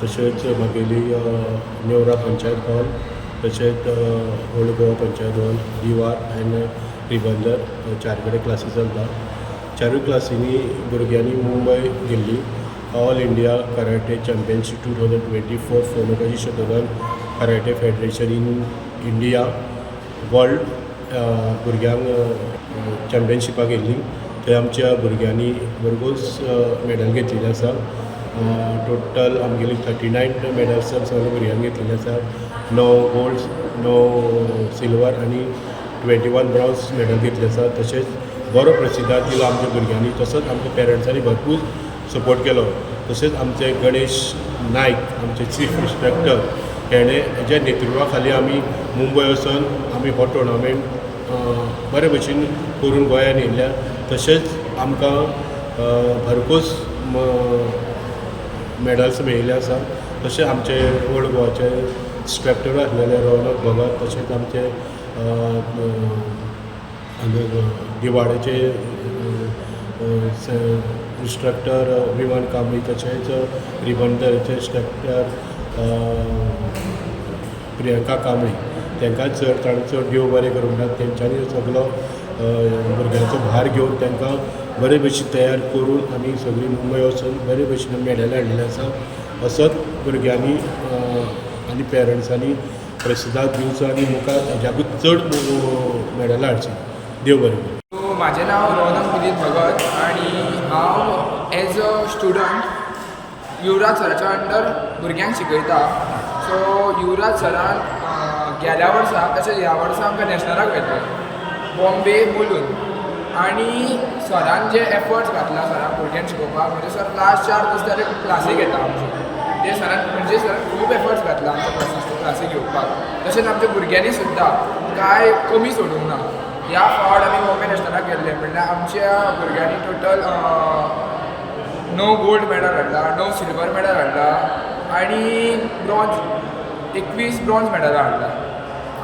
तशेंच म्हागेली नेवरा पंचायत हॉल, तशेंच ओल्ड गोवा पंचायत हॉल, दिवार आनी रिबंदर, चार कडेन क्लासी चलता. चारूय क्लासींनी भुरग्यांनी मुंबय गेल्ली, All India Karate Championship 2024, Funakoshi Shotokan Karate Federation in India, World भुरग्यांक चॅम्पियनशिपाक गेल्ली. थंय आमच्या भुरग्यांनी भरपूर मॅडल घेतलेले आसा. टोटल आमगेली 39 मॅडल्स सगळे भुरग्यांनी घेतलेले आसा. णव गोल्ड, णव सिल्वर आनी 21 ब्रॉन्ज मॅडल घेतले आसा. तशेंच बरो प्रतिसाद दिलो आमच्या भुरग्यांनी. तसोच आमच्या पेरंट्सांनी भरपूर सपोर्ट केलो. तशेंच आमचे गणेश नायक, आमचे चीफ इन्स्ट्रक्टर, हेणे हेज्या नेतृत्वा खाली आमी मुंबय वचोन आमी हो टुर्नामेंट बरे भशेन करून गोंयान येयल्या. तशेंच आमकां भरपूर मॅडल्स मेळिल्ले आसा. तशें आमचे ओल्ड गोवाचे इन्स्ट्रक्टर आसलेले रौनक भगत, तशेंच आमचे दिवाडेचे इन्स्ट्रक्टर विमान कांबळी, तशेंच रिबंदरचे इन्स्ट्रक्टर प्रियंका कांबळी, तांकां चड ताणें चड देव बरें करूं म्हणटा. तेंच्यांनी सगलो भुरग्यांचो भार घेवन तांकां बरे भशेन तयार करून आमी सगळीं मुंबय वचून बरे भशेन मॅडल हाडलेले आसा. असोच भुरग्यांनी आनी पेरंट्सांनी प्रतिसाद दिवचो आनी मुखार हेज्याकूय चड मॅडलां हाडचीं. देव बरें करूं. सो म्हाजें नांव रौनक विनीत भगत आनी हांव एज अ स्टुडंट युवराज सराच्या अंडर भुरग्यांक शिकयता. सो युवराज सरान गेल्या वर्सा तशेंच ह्या वर्सा आमकां नॅशनलाक व्हेल्लें बॉम्बे, मुलून. आनी सरान जे एफर्ट्स घातला सरान भुरग्यांक शिकोवपाक, म्हणजे सर लास्ट 4 दीस जाले क्लासी घेता आमच्यो. ते सरान, म्हणजे सरान खूब एफर्ट्स घातला आमच्या क्लासी घेवपाक. तशेंच आमच्या भुरग्यांनी सुद्दां कांय कमी सोडूंक ना. ह्या फावट आमी बॉम्बे नॅशनलाक गेल्ले म्हणल्यार आमच्या भुरग्यांनी टोटल णव गोल्ड मॅडल हाडला, णव सिल्वर मॅडल हाडला आनी ब्रॉन्ज, 21 ब्रॉन्ज मॅडलां हाडला.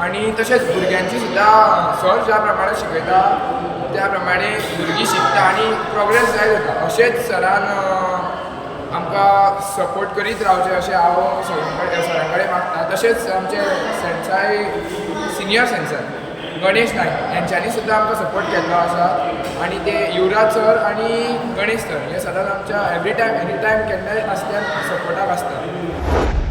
आनी तशेंच भुरग्यांची सुद्दां, सर ज्या प्रमाणे शिकयता त्या प्रमाणे भुरगीं शिकता आनी प्रोग्रेस जायत वता. अशेंच सरान आमकां सपोर्ट करीत रावचें अशें हांव सरां कडेन मागता. तशेंच आमचे सेन्साय, सिनियर सेन्साय गणेश नायक हेंच्यांनी सुद्दां आमकां सपोर्ट केल्लो आसा. आनी ते युवराज सर आनी गणेश सर हे सदांच आमच्या एवरी टायम, एनी टायम, केन्नाय आसल्यार सपोर्टाक आसता.